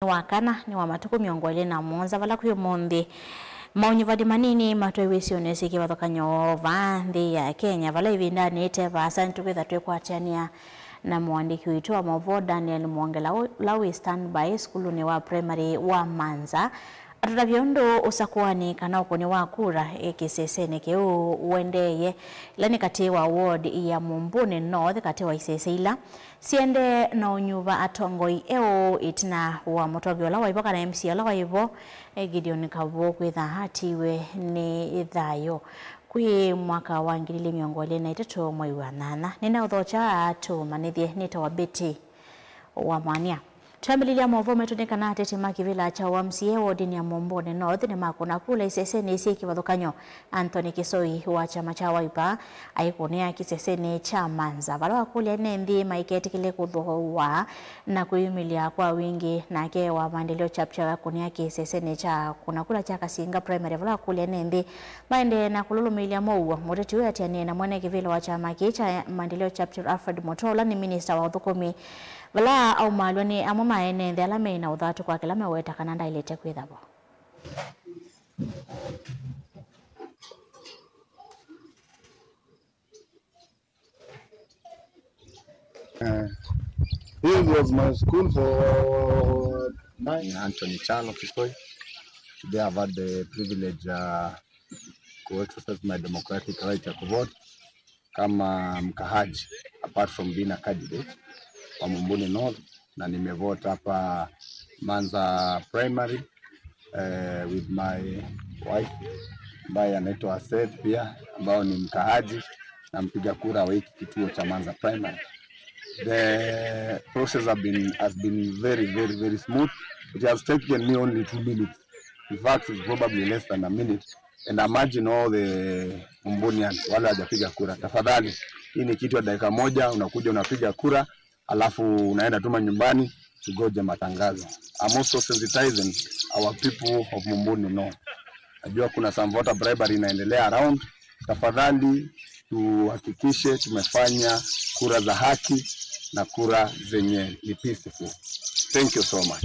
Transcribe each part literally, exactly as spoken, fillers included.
wa kana nĩ wa matukũ mĩongo ĩlĩ na mũonza, vala kwĩ ũmũnthĩ maũnyuvani manini matwaiwe isionĩ syĩ kĩvathũkany'o vaa nthĩ ya Kenya, vala ĩvindanĩ ĩte vaasa nĩtũkwĩtha twĩkwatĩanĩa na mũandĩki witũ wa maũvoo Daniel Mwongela, ũla wĩ standby sukulunĩ wa primary wa Manza, atũtavya ũndũ ũsakũanĩ kana ũkũni wa kura kĩsesenĩ kĩu ũendeeye, ĩla nĩ katĩ wa ward ya Mumbuni North, katĩ wa isese ila siendee na ũnyuva atongoi eũ ĩtina wa mũtongoi ũla waĩ vo kana M C A ũla waĩ vo, eh, Gideon Kavu kwĩtha atiiwe nĩ thayũ. Kwĩ mwaka wa ngili ilĩ mĩongo ĩlĩ na itatũ mwei wa nyanya, nĩnaũthokya tũmanyĩthye nĩtawa Betty wa Mwania. Twambĩlĩlya maũvoo maitũ nĩ kana ateti ma kĩvĩla kya M C A wodinĩ ya Mumbuni North nĩmakũna kula isesenĩ syĩ kĩvathũkany'o. Anthony Kisoi wa kyama kya Wiper aikũnĩa kĩsesenĩ kya Manza, vala wakũlya ene nthĩ maiketĩkĩle kũthooa na kwĩyumĩlya kwa wingĩ. Nake wa Maendeleo Chapchir akũnĩa kĩsesenĩ kya kũna kula kya Kasinga Primary, vala wakũlya ene nthĩ maendee na kũlũlũmĩĩlya mũuo. Mũteti ũyũ atianĩe na mwene kĩvĩla wa kyama kĩĩ kya Maendeleo Chapchir, Alfred Mutua, ũla nĩ minista wa ũthũkũmi, vala aumaalw'a nĩ amwe ma ene nthĩ ala meĩ na ũthatu kwa kĩla meweta kana ndaĩlĩte kwĩtha vo. Uh, this was my school for nine. Anthony Chalo Kisoi. Today I've had the privilege, uh, to exercise my democratic right ya kuvote kama mkaaji, apart from being a candidate wa Mumbuni North, na nimevote hapa Manza Primary, eh, with my wife ambaye anaitwa Seth pia, ambao ni mkaaji na mpiga kura wa hiki kituo cha Manza Primary. The process have been, has been very, very, very smooth. It has taken me only two minutes. In fact, it's probably less than a minute. And I imagine all the Mumbunians wale hawajapiga kura, tafadhali, hii ni kitu ya dakika moja, unakuja unapiga kura, alafu unaenda tu manyumbani, tugoje matangazo. I'm also sensitizing our people of Mumbuni North. Najua kuna some voter bribery inaendelea around. Tafadhali tuhakikishe tumefanya kura za haki na kura zenye ni peaceful. Thank you so much.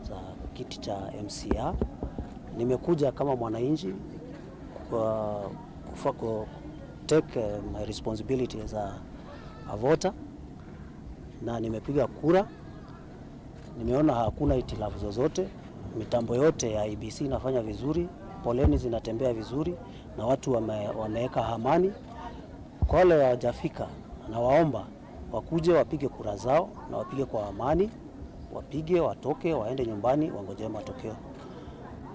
Za kiti cha M C A. Nimekuja kama mwananchi kwa kufa-, ku take, eh, my responsibility as a, a voter, na nimepiga kura. Nimeona hakuna hitilafu zozote, mitambo yote ya I E B C inafanya vizuri, poleni zinatembea vizuri, na watu wame-, wameweka amani. Kwa wale hawajafika, nawaomba wakuje wapige kura zao na wapige kwa amani, wapige, watoke, waende nyumbani, wangojee matokeo.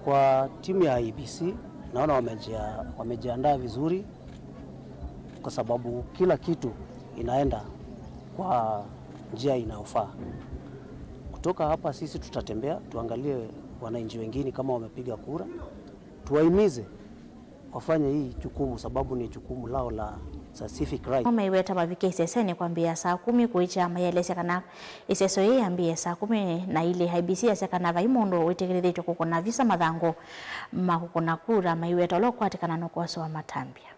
Kwa timu ya I E B C, naona wamejia-, wamejiandaa vizuri kwa sababu kila kitu inaenda kwa njia inayofaa. Kutoka hapa sisi tutatembea, tuangalie wananchi wengine kama wamepiga kura, tuwahimize wafanye hii jukumu sababu ni jukumu lao la, it's a civic right. Maiweta mavike isesenĩ kwambĩĩa saa kũmi kũĩkya mayelesya kana ĩseso yĩĩ yambĩĩe saa kũmi na ilĩ. I E B C yasya kana vai mũndũ wĩtĩkĩlĩthĩtw'e kũkũna visa mathangũ ma kũkũna kura, maiweta ũla ũkwatĩkana nũkwasũa matambya.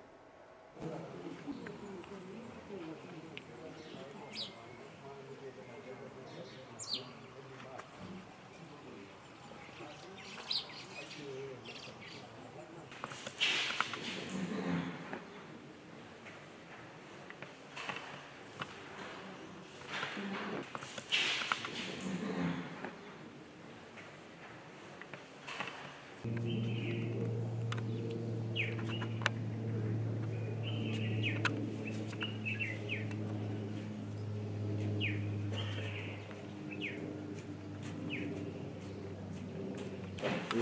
Ah,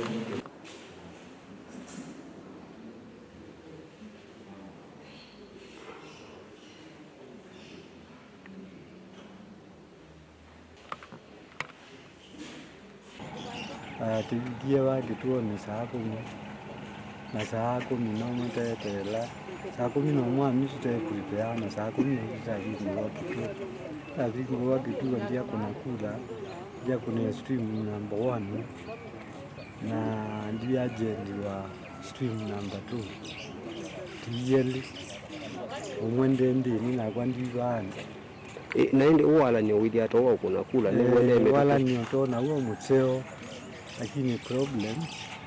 tũvikie va kĩtuonĩ saa kũmi, na saa kũmi na ũmwe tweteela. Saa kũmi na ũmwe wa nusu twe prepare, na saa kũmi na ĩmwe twavingũa kĩtuo. Twavingũa kĩtuo, ndyakũna kula, ndyakũnĩa stream number one, na ndi agent wa stream number two. Ti elĩ, ũmwe ndĩ ndĩni, nakwa ndi vaani. Ĩ, na ĩndĩ ũwalan'yo wĩthĩa ta wa kũna kula nĩ Eh, ũendee mĩtũkĩ? Walan'yo to naw'o mũseo, lakini problem,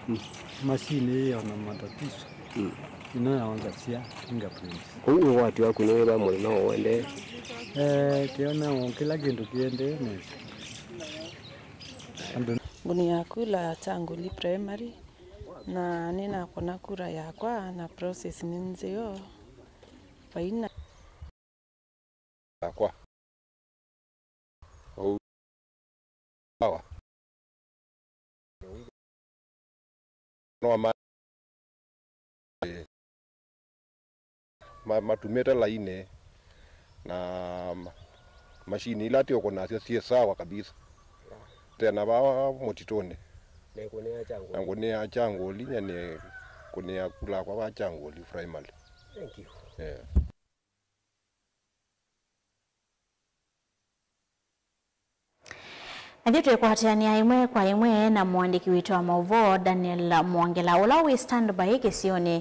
Mm. Machine ĩyo na matatizo. Mm. Ĩno yaonzasya fingerprints. Kũu wĩwati waku nĩ wĩva mũthenya ũũ ũendee? Eh, kĩona o kĩla kĩndũ kĩendee nesa. Andũ Ngũnĩa kula Kyangũli Primary, na nĩnakũna kura yakwa, na process nĩ nzeo. Vaina yakwa. Ou. Sawa. No ma-, ma-, matumĩte lainĩ na ma-, machine ila tũkũnasyo syĩ sawa kabisa. Tena va mũtitũnĩ. Na ĩkũnĩa Kyangũli. Na ngũnĩa Kyangũli, nyie nĩ kũnĩa kula kwa va Kyangũli Primary. Thank you. Yeah. Na ithyĩ twĩkwatĩanĩa ĩmwe kwa ĩmwe na mũandĩki witũ wa maũvoo, Daniel Mwongela, ũla wĩ standby kĩsionĩ,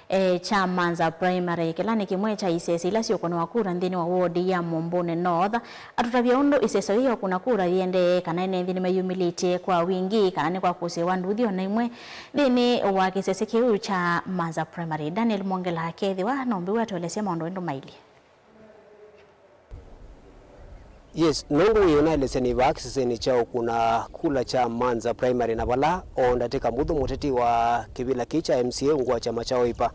eh, kya Manza Primary, kĩla nĩ kĩmwe kya isese ila syũkũnĩwa kura nthĩnĩ wa ward ya Mũmbũnĩ North. Atũtavya ũndũ isese yĩĩ ya ũkũna kura yĩendee, kana ene nthĩ nĩmeyumĩlĩtye kwa wingĩ, kana nĩ kwa kũsĩĩwa nduthi o na imwe nthĩnĩ wa kĩsese kĩu kya Manza Primary. Daniel Mwongela akethĩwa no mbĩu atũelesye maũndũ ĩndũ mailye. Yes, nũndũ wĩ ũnaelesya nĩ vaa kĩsesenĩ kya ũkũna kula kya Manza Primary, na vala o ndatĩka mbũthũ mũteti wa kĩvĩla kĩĩ kya M C A ungu wa kyama kya Wiper,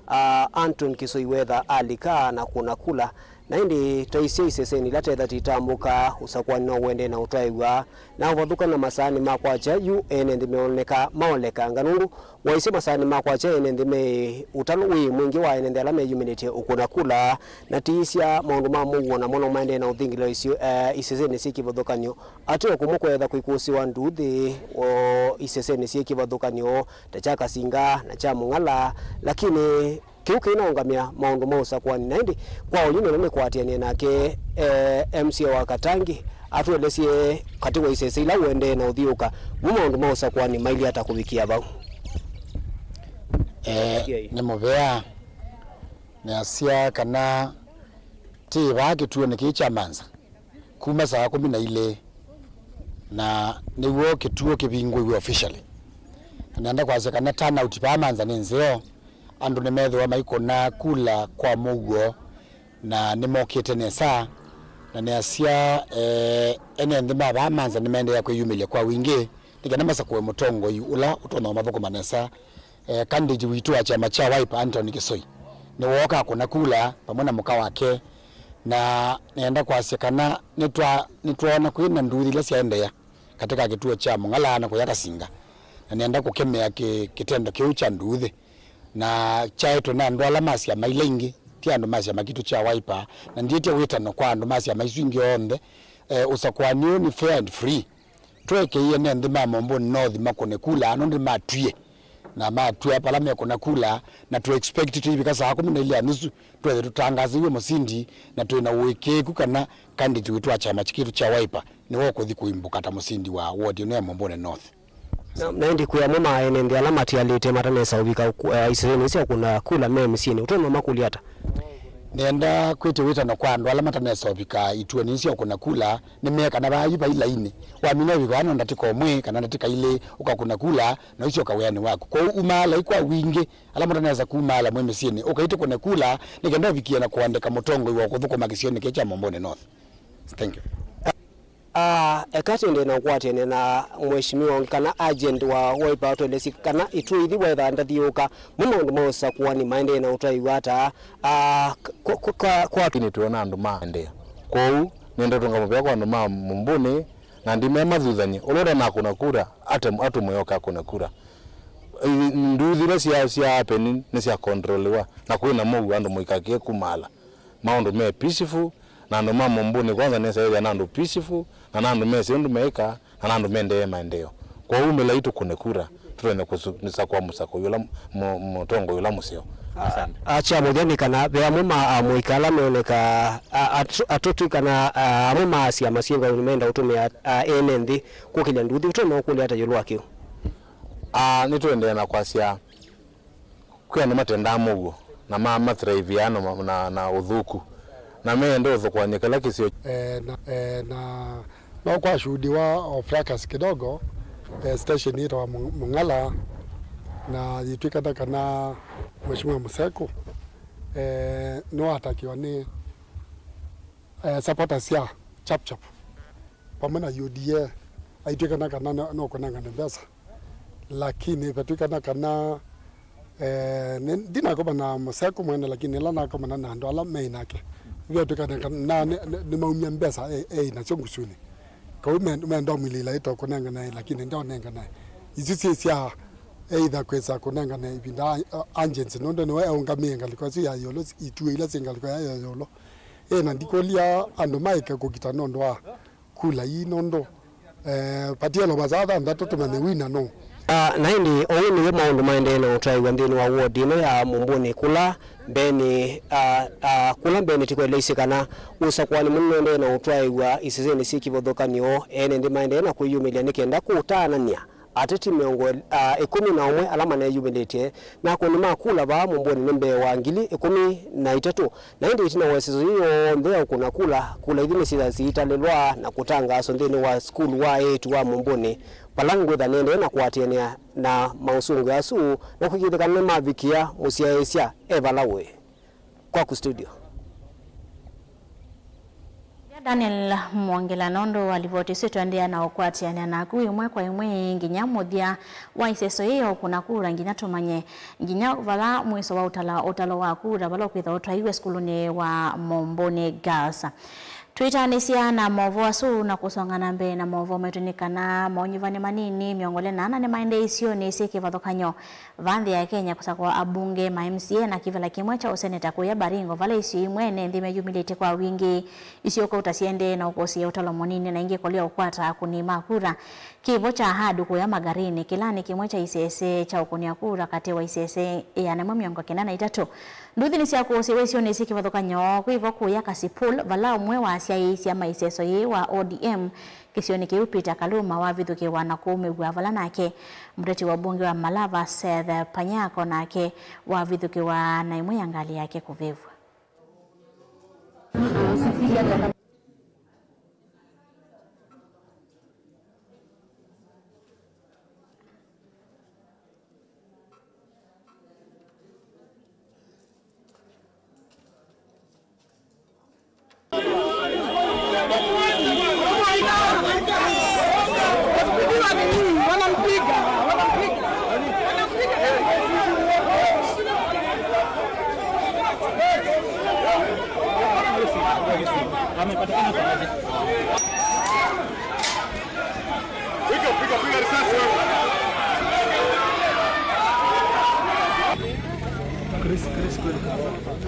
ah, Anton Kisoi Wetha alika na kũna kula, na ĩndĩ twaisye isesenĩ ila tetha titambũka, ũsakũani no ũendee na ũtwaĩw'a, na ũvathũkany'o na masaa nĩmakwakya yu ene nthĩ meoneka maolekanga nũndũ Waisye masaa nĩmakwakya ene nthĩ me ũtalo wĩ mwingĩ wa ene nthĩ ala meyumĩlĩtye ũkũna kula, na tiisya maũndũ ma mũuo namo no maendee na ũthingĩlĩlwa isio-, eh, isesenĩ syĩ kĩvathũkany'o. Ateo kũmwe kweetha kwĩkũsĩwa nduthi o isesenĩ syĩ kĩvathũkany'o ta kya Kasinga na kya Mũng'ala, lakini kĩu kĩinaũngamya maũndũ ma ũsakũani. Na ĩndĩ kwa ũyu nĩla nĩkwatĩanĩe nake, eh, M C A wa Katangi, atũelesye katĩ wa isese ila ũendee na ũthiũũka, mo maũndũ ma ũsakũani mailyĩ ata kũvikĩa vau? Eh, nĩ mũvea, nĩasya kana twĩ vaa kĩtuonĩ kĩĩ kya Manza kuma saa kũmi na ilĩ, na nĩw'o kĩtuo kĩvingũiwe officially. Na nenda kwasya kana turnout vaa Manza nĩ nzeo, andũ nĩmethĩwa maikũna kula kwa mũuo, na nĩmokĩte nesa, na nĩasya, eh, ene nthĩ ma vaa Manza nĩmaendeea kwĩyumĩlya kwa wingĩ nĩ kana masakũe mũtongoi ũla ũtonya ũmathũkũma nesa. Eh, candidate witũ wa kyama kya Wiper, Anthony Kisoi, nĩwooka kũna kula vamwe na mũka wake, na nĩenda kwasya kana nĩtwa-, nĩtwoona kwĩ na nduthi ila syaendeea katĩ ka kĩtuo kya Mũng'ala na kũya Kasinga, na nĩenda kũkemea kĩ-, kĩtendo kĩu kya nduthi. Na kyaetwe na andũ ala ma syama ila ingĩ, ti andũ ma syama kitũ kya Wiper, na ndiĩtye wĩtano kwa andũ ma syama isu ingĩ onthe. Eh, ũsakũani ũũ nĩ fair and free. Twekeie ene nthĩ ma Mũmbũnĩ North makũne kula, nũndũ nĩmatwie. Na matw'a vala mekũna kula, na tũ expect tũivika saa kũmi na ilĩ ya nusu, twethe tũtangasĩw'e mũsindi, na twĩ na ũĩkĩĩku kana candidate witũ wa kyama kitũ kya Wiper nĩwe ũkũthi kũimbũka ta mũsindi wa ward ĩno ya Mũmbũnĩ North. Na, na ĩndĩ kwĩ amwe ma ene nthĩ ala matialĩte matanesa ũvika ũku-, eh, isesenĩ sya kũna kula me mĩsyĩnĩ, ũtonya ũmakũlya ata? Nĩenda kwĩtya wĩtano kwa andũ ala matanesa ũvika ituonĩ sya kũna kula, nĩmee kana vaa yu vai lainĩ. Wamina ũvika vaa no ndatĩka ũmwe kana ndatĩka ilĩ ũkakũna kula, na ũsyoka wĩanĩ waku. Kwoou umaala kwa wingĩ, ala mũtanesa kumaala mwĩ mĩsyĩnĩ, ũkai tũkũne kula nĩ kenda ũvikie na kũandĩka mũtongoi wa kũthũkũma kĩsionĩ kĩĩ kya Mũmbũnĩ North. Thank you. Ah, eka twende na ũkwatene na mheshimiwa ũngĩ kana agent wa Wiper atũelesye kana ituo ithi wetha ndathiũka, mo maũndũ ma ũsakũani maendee na ũtwaĩw'a ata, ah, k-, k-, k-, kwa, kwa. Lakini twĩona andũ maendea. Kwoou, nĩenda tũnga mũvea kwa andũ ma Mũmbũnĩ, na ndimemathũthany'e. Ũla ũtanakũna kura, ate-, atũmwe oka akũne kura. I-, nduthi ila sya, sya happen nĩ sya controliwa, na kwĩ na mũuo, andũ mũikakĩe kumaala. Maũndũ me peaceful, na andũ ma Mũmbũnĩ kwanza nesa ethĩa na andũ peaceful, na na andũ mesĩ ũndũ meĩka, na na andũ mendee maendeeo. Kwoou mĩlai tũkũne kura, tũtonya kũsakũa mũsakũi ũla mũ-, mũtongoi ũla mũseo. Asante. Akya mũthya nĩ kana ve amwe ma amũika ala meoneka, a-, atũ-, atũtwĩ kana, a, amwe ma syama syĩ ngalũnĩ menda ũtũmĩa, a, ene nthĩ kũkĩlya nduthi, ũtonya ũkũlya ata ĩũlũ wa kĩu? A, nĩtũendee na kwasya, kwĩ andũ matendaa mũuo, na ma-, mathraivĩaa na, na, na ũthũku, na meenda ũthũkũany'a kĩla kĩsio. Eh, na, eh, na no kwashuhudiwa o fracas kidogo, eh, station yĩtawa Mu-, Mung'ala, na yĩtw'ĩkana kana Mheshimiwa Museku, eh, nĩwatakiwa nĩ, eh, supporters sya Chap Chap vamwe na U D A, aitw'ĩkana kana no, no kũnengane mbesa. Lakini vetw'ĩkana kana, eh, nĩ-, ndinakomana na Museku mwene, lakini ĩla nakomana na andũ ala meĩ nake, vetw'ĩkana kana nĩ-, nĩ-, nĩmaumya mbesa e-, eĩ nasyo ngusunĩ. Kau me-, menda ũmwilĩĩla ĩto kũnenganae, lakini ndaũnenganae. Isu syĩ sya either kwĩsa kũnengane ĩvinda a-, a-, agency, nũndũ nĩwe eũngamĩe ngalĩko ĩsu ya ĩũlũ, ituo ila syĩ ngalĩko ya ĩũlũ. Ĩ, na ndikũlya andũ maĩke kũkita nũndũ wa kula ii nũndũ, eh, patielo masaa thanthatũ tũmanye wina nũ. Ah, na ĩndĩ ũu nĩw'o maũndũ maendee na ũtwaĩwa nthĩnĩ wa ward ĩno ya Mũmbũnĩ kũla mbeenĩ, ah, ah, kũla mbeenĩ tĩkwaĩlĩsye kana ũsakũani mũnene ũendee na ũtwaĩwa isesenĩ syĩ kĩvathũkany'o, ene nthĩ maendee na kwĩyumĩlya nĩ kenda kũtaanany'a ateti mĩongo ĩlĩ, ah, ĩkũmi na ũmwe ala maneyumĩlĩtye na akũni ma kula vaa Mũmbũnĩ nĩ mbee wa ngili ĩkũmi na itatũ. Na ĩndĩ ĩtina wa ĩseso yĩĩ yonthe ya ũkũna kula, kula ithi nĩsyĩtha siitalĩlwa na kũtangaaswa nthĩnĩ wa sukulu wa eĩtu wa Mũmbũnĩ, vala ngwĩtha nĩendee na kũatĩanĩa na maũsũngĩo asu na kũĩkĩĩthya kana nĩmavikĩa mũsyaĩĩsya e vala ũĩ. Kwaku studio. Daniel Mwongela, nũndũ wa livoti ĩsu, tũendeea na ũkwatĩanĩa naku ĩmwe kwa ĩmwe nginya mũthya wa ĩseso yĩĩ ya ũkũna kura, nginya tũmanye nginya vala mwĩso wa ũtala, ũtalo wa kura vala ũkwĩtha ũtwaiwe sukulunĩ wa Mũmbũnĩ Girls. Twĩtaanĩsya na maũvoo asu na kũsonga na mbee na maũvoo maitũ nĩ kana maũnyuvani manini mĩongo ĩlĩ na ana nĩmaendee isionĩ syĩ kĩvathũkany'o vaa nthĩ ya Kenya kũsakũa abunge, ma M C A na kĩvĩla kĩmwe kya ũseneta kũya Baringo, vala isio imwe ene nthĩ meyumĩlĩtye kwa wingĩ. Isio kũu ta siendee na ũkũsĩĩa ũtalo mũnini na ingĩ kũlea ũkwata akũni ma kura. Kĩvo kya Ahadu kũya Magarini, kĩla nĩ kĩmwe kya isese kya ũkũnĩa kura katĩ wa isese ĩana ĩmwe mĩongo kenda na itatũ. Nduthi nĩsyakũsĩĩwe isionĩ syĩ kĩvathũkany'o kwĩvo kũya Kasipul, vala ũmwe wa asyaĩĩsya ma iseso yĩĩ wa O D M kĩsionĩ kĩu, Peter Kaluma, wavithũkĩwa na kũũmĩw'a vala nake. Mũteti wa ũmbunge wa Malava, Seth Panyako, nake wavithũkĩwa na ĩmwe ya ngalĩ yake kũvĩvw'a.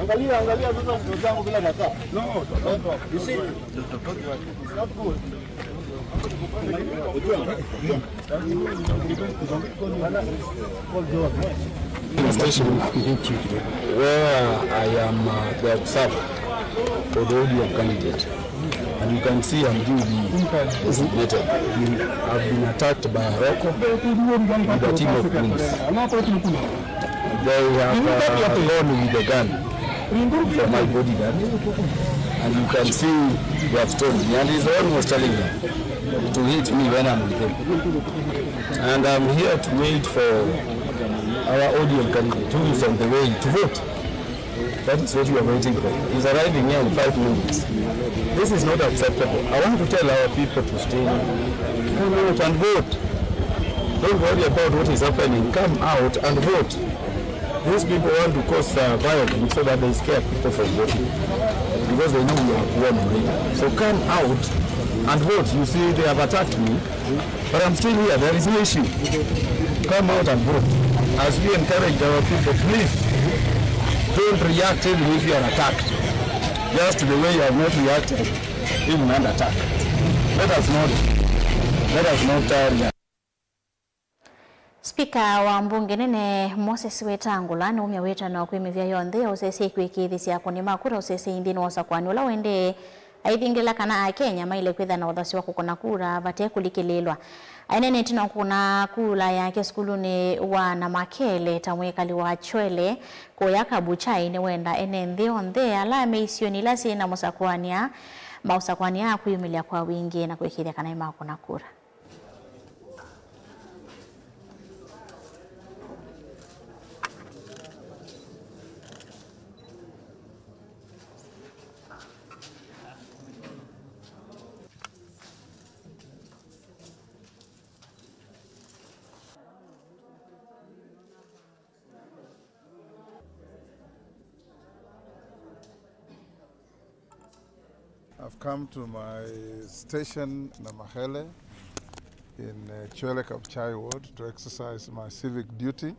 Angalia, angalia sasa mtoto wangu vile anakaa. No, you see, it's not good. Station where I am, uh, the observer for the O D M candidate. And you can see I'm duly designated. I've been attacked by Aroko with a team of goons. They have, uh, gone with the gun for my bodyguard. And you can see they have told me. And he's almost telling them to hit me when I'm with them. And I'm here to wait for our O D M candidate who is on the way to vote. That is what we are waiting for. He's arriving here in five minutes. This is not acceptable. I want to tell our people to stay, come out and vote. Don't worry about what is happening. Come out and vote. These people want to cause, uh, violence so that they scare people from voting. Because they know we are poor already. So come out and vote. You see, they have attacked me. But I'm still here. There is no issue. Come out and vote. As we encourage our people, please don't react even if you are attacked. Just the way you have not reacted even under attack. Let us not, let us not, uh, react. Spika wa mbunge nene Moses Wetangula nĩumya wĩtano kwĩ mĩvĩa yonthe ya ũsesei kwĩkĩĩthĩsya akũni ma kura ũsesei nthĩnĩ wa ũsakũani ũla ũendee, aithingĩla kana Akenya maĩle kwĩthĩwa na ũthasyo wa kũkũna kura vate kũlikĩlĩĩlwa. Aineenete na kũkũna kura yake sukulunĩ wa Namakele ta mwĩkali wa Chwele kũya Kabuchai, nĩwenda ene nthĩ onthe ala me isionĩ ila syĩ na mũsakũanĩa maũsakũanĩa kwĩyumĩlya kwa wingĩ na kwĩkĩĩthya kana nĩmakũna kura. I've come to my station, Namakele, in, uh, Chwele Kabuchai ward to exercise my civic duty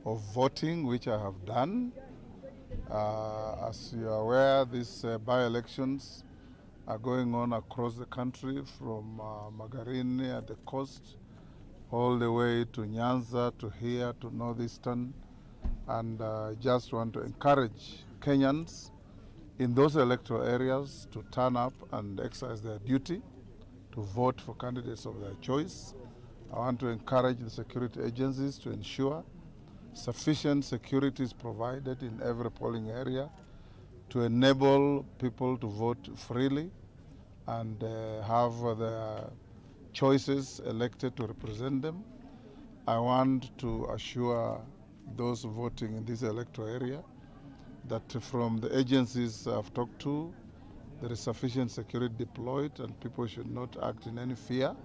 of voting, which I have done. Uh, as you are aware, these, uh, by-elections are going on across the country, from, uh, Magarini at the coast all the way to Nyanza, to here, to Northeastern. And, uh, I just want to encourage Kenyans in those electoral areas to turn up and exercise their duty to vote for candidates of their choice. I want to encourage the security agencies to ensure sufficient security is provided in every polling area to enable people to vote freely and, uh, have their choices elected to represent them. I want to assure those voting in this electoral area that from the agencies I've talked to, there is sufficient security deployed and people should not act in any fear.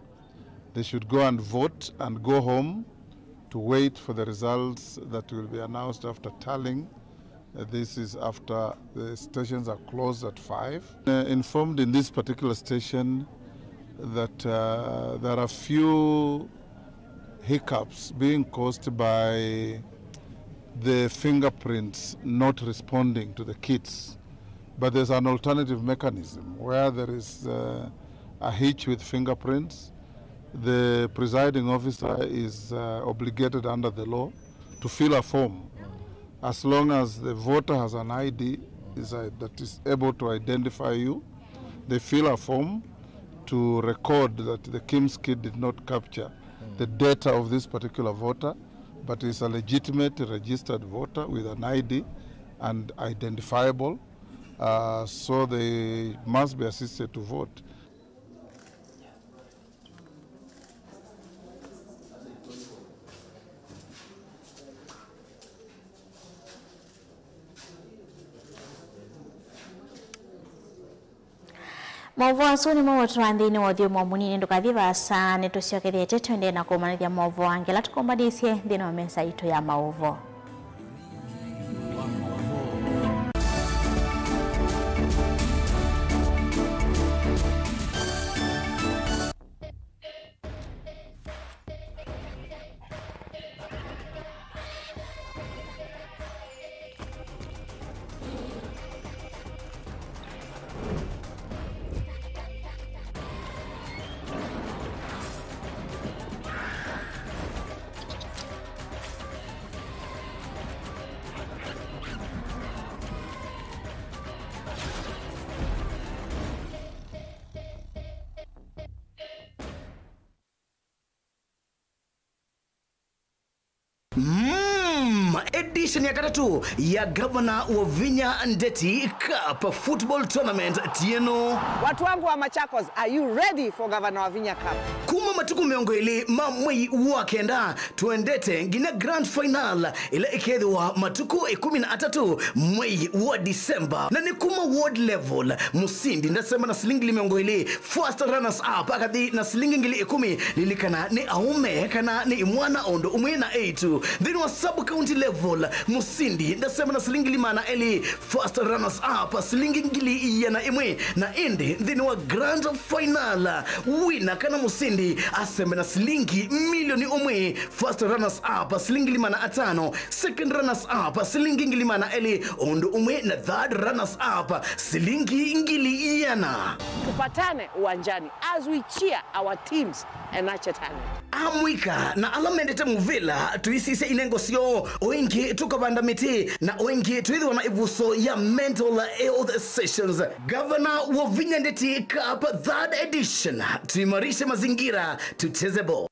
They should go and vote and go home to wait for the results that will be announced after tallying. Uh, this is after the stations are closed at five. Uh, informed in this particular station that, uh, there are few hiccups being caused by the fingerprints not responding to the kits. But there's an alternative mechanism where there is, uh, a hitch with fingerprints. The presiding officer is, uh, obligated under the law to fill a form. As long as the voter has an I D, is, uh, that is able to identify you, they fill a form to record that the KIMS kit did not capture the data of this particular voter, but is a legitimate registered voter with an I D and identifiable, uh, so they must be assisted to vote. Maũvoo asu nĩmo ũtũa nthĩnĩ wa ũthyũmũo mũnini. Ndũkathi vaasa, nĩtũsyokethete twendee na kũmanyĩthya maũvoo angĩ ala tũkombanĩsye nthĩnĩ wa mesa itũ ya maũvoo. Mm, edition ya katatũ ya Gavana Wavinya Ndeti Cup Football Tournament ti ĩno. Watu wangu wa Machakos, are you ready for Gavana Wavinya Cup? Kuma matukũ mĩongo ĩlĩ ma mwei wa kenda, tũendete nginya grand final ĩla ĩkethĩwa matukũ ĩkũmi na atatũ mwei wa December. Na nĩ kuma ward level, mũsindi ndasema na silingi ngili mĩongo ĩlĩ, first runners up akathi na silingi ngili ĩkũmi. Lilikana nĩ aũme kana nĩ imwana o ũndũ ũmwe na eĩtu. Nthĩnĩ wa sub county level, mũsindi ndasema na silingi ngili maana elĩ, first runners up silingi ngili iana ĩmwe. Na ĩndĩ nthĩnĩ wa grand final, wina kana mũsindi Asembe na silingi milioni ũmwe, first runners up silingi ngili maana atano, second runners up silingi ngili maana elĩ, ũndũ ũmwe na third runners up silingi ngili iana. Tupatane uwanjani as we cheer our teams and nurture talent. Amũika na ala mendete mũvĩla, tũisisye inengo syoo, o ĩngĩ tũkavanda mĩtĩ, na o ĩngĩ twĩthĩwa na ĩvuso ya mental health sessions. Gavana wa Vinya Ndeti Cup third edition, tuimarishe mazingira, tucheze ball.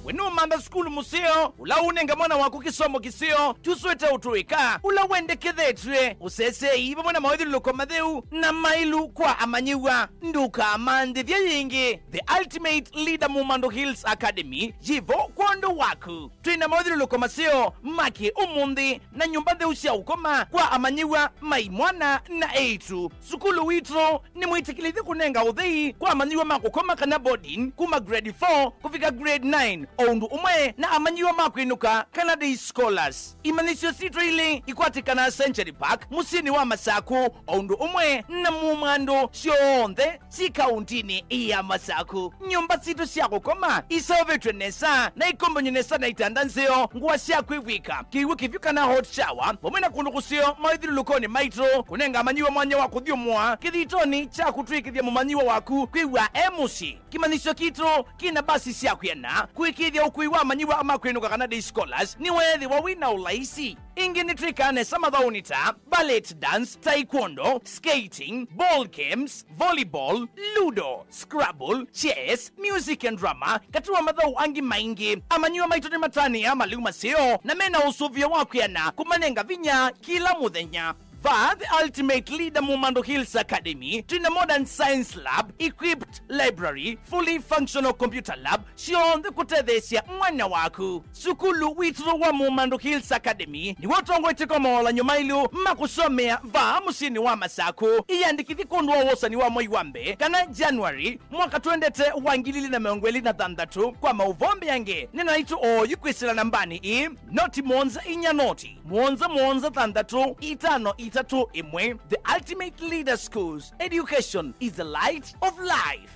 We nũmantha sukulu mũseo, ũla ũnenga mwana waku kĩsomo kĩseo, tũswĩte ũtũĩka, ũla wendekethetw'e, ũsesei vamwe na mawĩthyũlũlũko matheu na maĩlu kwa amanyĩw'a. Ndũkamanthĩthye yĩngĩ. The Ultimate Leader Mumandu Hills Academy yĩvo kwondũ waku. Twĩ na mawĩthyũlũlũko maseo ma kĩ-ũmũnthĩ na nyũmba ntheu sya ũkoma kwa amanyĩw'a ma imwana na eĩtu. Sukulu witũ nĩmwĩtĩkĩlĩthye kũnenga ũthei kwa amanyĩw'a ma kũkoma kana boarding kuma grade four kũvika grade nine, o ũndũ ũmwe na amanyĩw'a ma kwĩnũka kana day scholars. Imanyĩsyo sitũ ilĩ ikwatĩkanaa Century Park, mũsyĩnĩ wa Masaku, o ũndũ ũmwe na Mumandu syonthe syĩ kauntinĩ ya Masaku. Nyũmba sitũ sya kũkoma iseũvĩtw'e nesa na ikombony'e nesa na itanda nzeo, ngũa sya kwĩvw'ĩka, kĩw'ũ kĩvyũ kana hot shower, vamwe na kũndũ kũseo mawĩthyũlũlũkonĩ maitũ, kũnenga amanyĩw'a mwanya wa kũthyũmũa kĩthitonĩ kya kũtw'ĩkĩthya mũmanyĩw'a waku kwĩw'a e mũsyĩ. Kĩmanyĩsyo kitũ kĩna mbasi sya kwĩana kũĩkĩĩthya ũkui wa amanyĩw'a ma kwĩnũka kana day scholars nĩweethĩwa wĩ na ũlaisi. Ĩngĩ nĩtwĩkaa nesa mathaũnĩ ta ballet dance, taekwondo, skating, ball games, volleyball, ludo, scrabble, chess, music and drama, katĩ wa mathaũ angĩ maingĩ. Amanyĩw'a maitũ nĩmatanĩaa malĩu maseo na mena ũsũvĩo wa kwĩana kũmanenga vinya kĩla mũthenya. Vaa The Ultimate Leader Mumandu Hills Academy, twĩna modern science lab, equipped library, fully functional computer lab, syonthe kũtetheesya mwana waku. Sukulu witũ wa Mumandu Hills Academy nĩw'o ũtongoetye kwa mawalanyo maĩlu ma kũsomea vaa mũsyĩnĩ wa Masaku. Ĩyandĩkĩthye kwondũ wa wosani wa mwei wa mbee kana January mwaka twendete wa ngili ilĩ na mĩongo ĩlĩ na thanthatũ. Kwa maũvoo mbeange, nena naitũ oyu kwĩsĩla nambanĩ ĩĩ, noti mũonza inya noti, mũonza mũonza thanthatũ itano itatũ ĩmwe. The Ultimate Leader Schools, education is the light of life.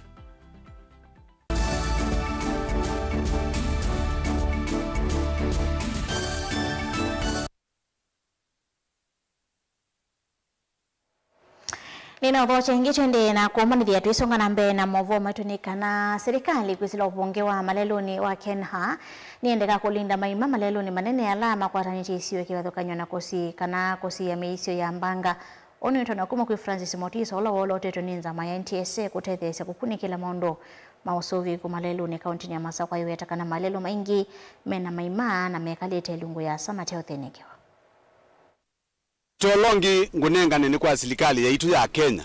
Nĩna ũthokya ĩngĩ, twendee na kũmanyĩthya twĩsonga na mbee na maũvoo maitũ nĩ kana silikalĩ kwĩsĩla ũvonge wa malelũnĩ wa Kenya nĩyendeka kũlinda maima malelũnĩ manene ala makwatanĩtye isiwa kĩvathũkany'o na kũsi kana kũsiĩa mĩisyo ya mbanga. Ũũ nĩ ũtona kuma kwĩ Francis Motisa, ũla wolotetwe nĩ nzama ya N T S A kũtetheesya kũkunĩkĩla maũndũ ma ũsũvĩĩku malelũnĩ kauntinĩ ya Masakũ, aiweta kana malelũ maingĩ mena maima na mekalĩte ilungu yasa mateũthĩnĩkĩwa. Kyolongi ngũnengane nĩ kwa silikalĩ yaitũ ya Kenya,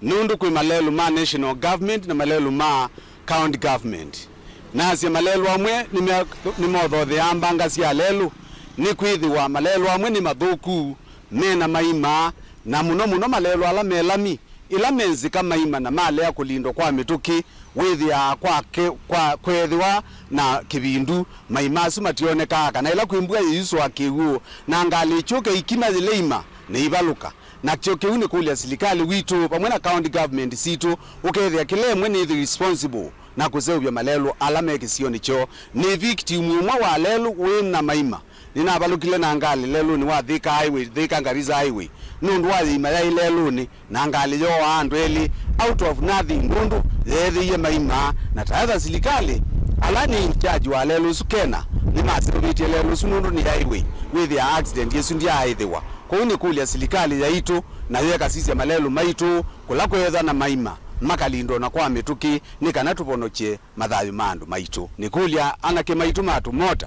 nũndũ kwĩ malelũ ma national government na malelũ ma county government. Nasya malelũ amwe nĩme-, nĩmothotheaa mbanga sya lelũ, nĩkwĩthĩwa malelũ amwe nĩ mathũku, mena maima, na mũno mũno malelũ ala me lami, ĩla me nzika maima na malea kũlindwa kwa mĩtũkĩ, wĩthĩaa kwa ke-, kwa kweethĩwa na kĩvindu, maima asu mationekaa, kana ĩla kwĩ mbua yĩyusũa kĩw'ũ, na ngalĩ ĩkyũke ĩkima yĩle ima, nĩivalũka. Nakyo kĩu nĩ kũlya silikalĩ witũ vamwe na county government sitũ, ũkethĩa kĩla ĩmwe nĩyĩ responsible na kũseũvya malelũ ala me kĩsionĩ kyoo. Nĩ victim ũmwe wa lelũ wĩ na maima. Nĩnavalũkile na ngalĩ lelũnĩ wa Thika Highway, Thika Garissa Highway, nũndũ wa yĩima yaĩ lelũnĩ, na ngalĩ yooaa andũ elĩ out of nothing, nũndũ yeethĩie maima. Na taetha silikalĩ, ala nĩ in charge wa lelũ ũsu kena, nĩmaseũvĩtye lelũ ũsu nũndũ nĩ highway, wĩthĩaa accident ĩsu ndyaaĩthĩwa. Kwoou nĩkũlya silikalĩ yaitũ, nayo ĩkasisya malelũ maitũ kũla kweethwa na maima, makalindwa na kwa mĩtũkĩ, nĩ kana tũvonokye mathayũ ma andũ maitũ. Nĩkũlya anake maitũ ma tũmota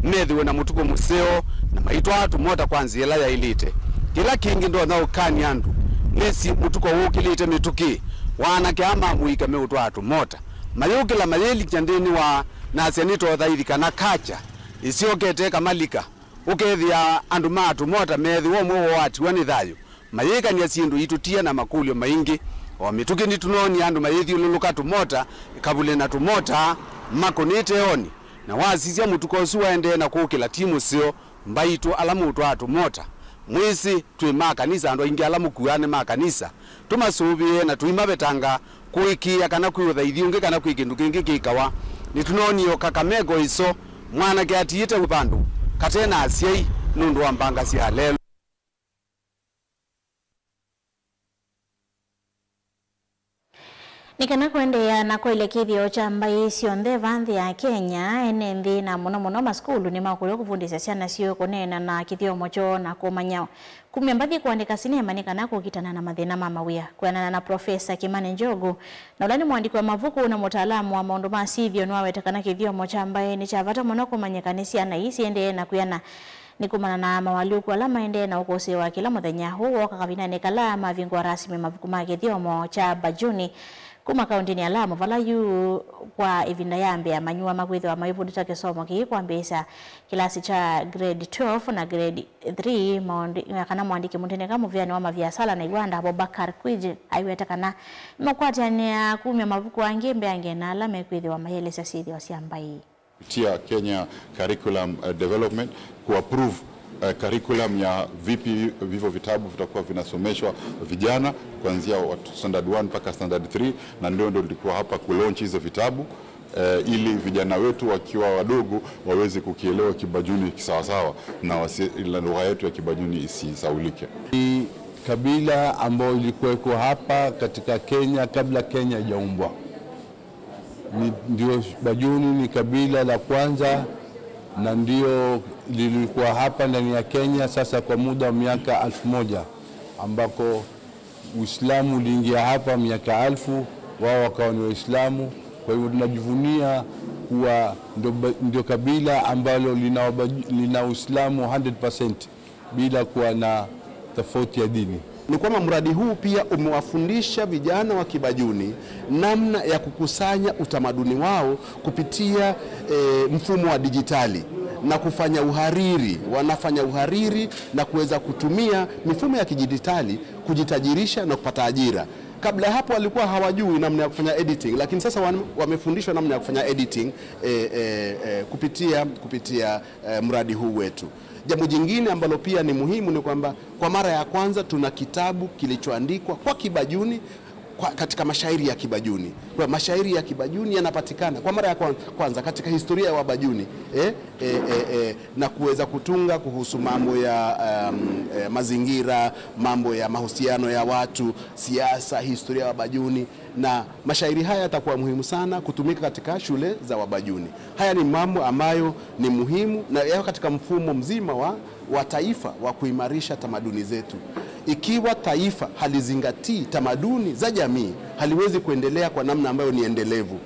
methĩwe na mũtuko mũseo na maitwaa tũmota kwa nzĩa ĩla yaĩlĩte. Kĩla kĩngĩ ndonya ũkany'a andũ, nĩsĩ mũtuko wũkĩlĩte mĩtũkĩ, wa anake aa ma mũika meũtwaa tũmota. Mayũkĩla mayĩlikya nthĩnĩ wa nasya nĩtothaithi kana kacha ĩsyokete ĩkamalika. Ũkethĩa andũ ma tũmota meethĩwa ũmwe woo watiwa nĩ thayũ, mayĩkany'a syĩndũ itũtia na makũlyo maingĩ. O mĩtũkĩ nĩtũnoonie andũ mayĩthyũlũlũka tũmota, kavule na tũmota, makũnĩte oni. Na wasisya mũtuko ũsu waendee na kũkĩla ti mũseo, mbaitũ ala mũtwaa tũmota. Mwĩsĩ, twĩ ma kanisa, andũ aingĩ ala mũkuaa nĩ ma kanisa. Tũmasũvĩe na tũimavetanga Kũĩkĩĩa kana kwĩ ũthaithi ũngĩ kana kwĩ kĩndũ kĩngĩ kĩkawa. Nĩtũnoonie o Kakamega ĩso, mwanake atiĩte vandũ kate na asyai nũndũ wa mbanga sya lelũ. Nĩ kana kũendeea na kwaĩlya kĩthĩo kya mbaĩ syonthe va nthĩ ya Kenya, ene nthĩ na mũno mũno masukulu nĩmakũlw'a kũvundĩsya syana syoo kũneena na kĩthyomo kyoo na kũmanya kumya mbathi kũandĩka sinema nĩ kana kũkitana na mathĩna ma mawĩa. Kwĩanana na Profesa Kimani Njogu, na ũla nĩ mũandĩki wa mavuku na mũtaalamu wa maũndũ ma syĩthĩo, nĩwaweta kana kĩthyomo kya mbaĩ nĩ kya vata mũno kũmanyĩka nĩ syana ii siendee na kwĩana nĩ kumana na mawalyũku ala maendee na ũkũsĩĩwa kĩla mũthenya. Ũũ wooka kavindanĩ kala mavingũa rasmi mavuku ma kĩthyomo kya Bajuni kuma kaũntĩnĩ ya Lamu, vala yu kwa ĩvinda ya mbee amanyĩw'a makwĩthĩwa maivundĩtwa kĩsomo kĩĩ kwambĩĩsya kĩlasi kya grade twelve na grade three. Maũndi-, kana mũandĩki mũtĩnĩka mũvĩanĩ wa maviasala na iwanda Abubakar Kwiji aiweta kana nĩmakwatĩanĩa kumya mavuku angĩ mbeange na ala mekwĩthĩwa mayĩelesya syĩthĩwa sya mbaĩ. Kupitia Kenya Curriculum, eh, Development, kuapprove, eh, curriculum ya vipi hivyo vitabu vitakuwa vinasomeshwa vijana kuanzia wa standard one mpaka standard three, na ndio ndio tulikuwa hapa kulaunch hizo vitabu, eh, ili vijana wetu wakiwa wadogo waweze kukielewa Kibajuni kisawasawa na wasi-, ila lugha yetu ya Kibajuni isisaulike. Ni kabila ambayo ilikuweko hapa katika Kenya kabla Kenya haijaumbwa. Ni, ndio Bajuni ni kabila la kwanza na ndio lilikuwa hapa ndani ya Kenya sasa kwa muda wa miaka alfu moja, ambako Uislamu uliingia hapa miaka alfu, wao wakawa ni Waislamu. Kwa hivyo tunajivunia kuwa ndio ba-, ndio kabila ambalo lina wabaju-, lina Uislamu hundred percent bila kuwa na tofauti ya dini. Ni kwamba mradi huu pia umewafundisha vijana wa Kibajuni namna ya kukusanya utamaduni wao kupitia, eh, mfumo wa dijitali na kufanya uhariri, wanafanya uhariri na kuweza kutumia mifumo ya kidijitali kujitajirisha na kupata ajira. Kabla ya hapo walikuwa hawajui namna ya kufanya editing, lakini sasa wan-, wamefundishwa namna ya kufanya editing, eh, eh, eh, kupitia, kupitia, eh, mradi huu wetu. Jambo jingine ambalo pia ni muhimu ni kwamba kwa mara ya kwanza tuna kitabu kilichoandikwa kwa Kibajuni kwa, katika mashairi ya Kibajuni. Kwa mashairi ya Kibajuni yanapatikana kwa mara ya kwan-, kwanza katika historia ya Wabajuni, eh, eh, eh, eh, na kuweza kutunga kuhusu mambo ya, um, eh, mazingira, mambo ya mahusiano ya watu, siasa, historia ya Wabajuni, na mashairi haya yatakuwa muhimu sana kutumika katika shule za Wabajuni. Haya ni mambo ambayo ni muhimu na yako katika mfumo mzima wa, wa taifa wa kuimarisha tamaduni zetu. Ikiwa taifa halizingatii tamaduni za jamii, haliwezi kuendelea kwa namna ambayo ni endelevu.